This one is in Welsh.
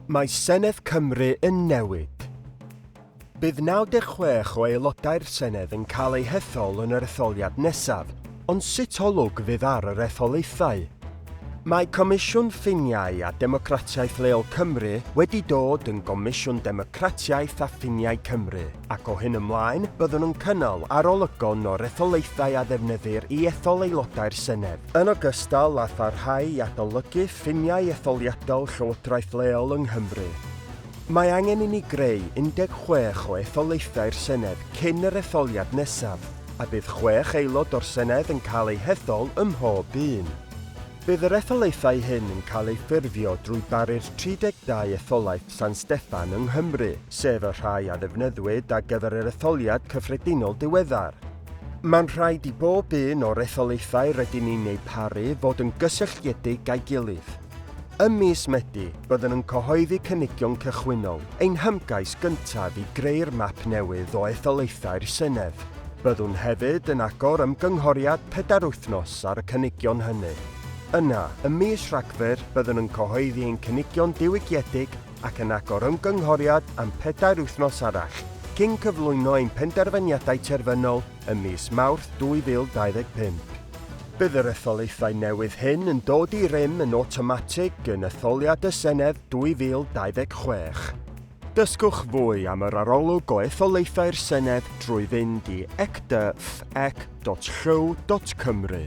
Mae Senedd Cymru yn newid. Bydd 96 o aelodau'r Senedd yn cael eu hethol yn yr etholiad nesaf, ond sut olwg fydd ar yr etholaethau? Mae Comisiwn Ffiniau a Democratiaeth Leol Cymru wedi dod yn Gomisiwn Democratiaeth a Ffiniau Cymru, ac o hyn ymlaen byddwn yn cynnal arolygon o'r etholaethau a ddefnyddir i ethol aelodau'r Senedd. Yn ogystal â pharhau i adolygu ffiniau etholiadol llywodraeth leol yng Nghymru. Mae angen i ni greu 16 o etholaethau'r Senedd cyn yr etholiad nesaf, a bydd chwech aelod o'r Senedd yn cael eu hethol ym mhob un. Bydd yr etholaethau hyn yn cael eu ffurfio drwy baru'r 32 etholaeth San Steffan yng Nghymru, sef y rhai a ddefnyddwyd ar gyfer yr etholiad cyffredinol diweddar. Mae'n rhaid i bob un o'r etholaethau rydyn ni'n eu paru fod yn gysylltiedig â'i gilydd. Ym mis Medi, byddwn yn cyhoeddi cynigion cychwynnol, ein hymgais gyntaf i greu'r map newydd o etholaethau'r Senedd. Byddwn hefyd yn agor ymgynghoriad pedair wythnos ar y cynigion hynny. Yna, ym mis Rhagfyr, byddwn yn cyhoeddi ein cynigion diwygiedig ac yn agor ymgynghoriad am pedair wythnos arall, cyn cyflwyno ein penderfyniadau terfynol ym mis Mawrth 2025. Bydd yr etholaethau newydd hyn yn dod i rym yn awtomatig yn etholiad y Senedd 2026. Dysgwch fwy am yr arolwg o etholaethau'r Senedd drwy fynd i ecdyfec.llyw.cymru.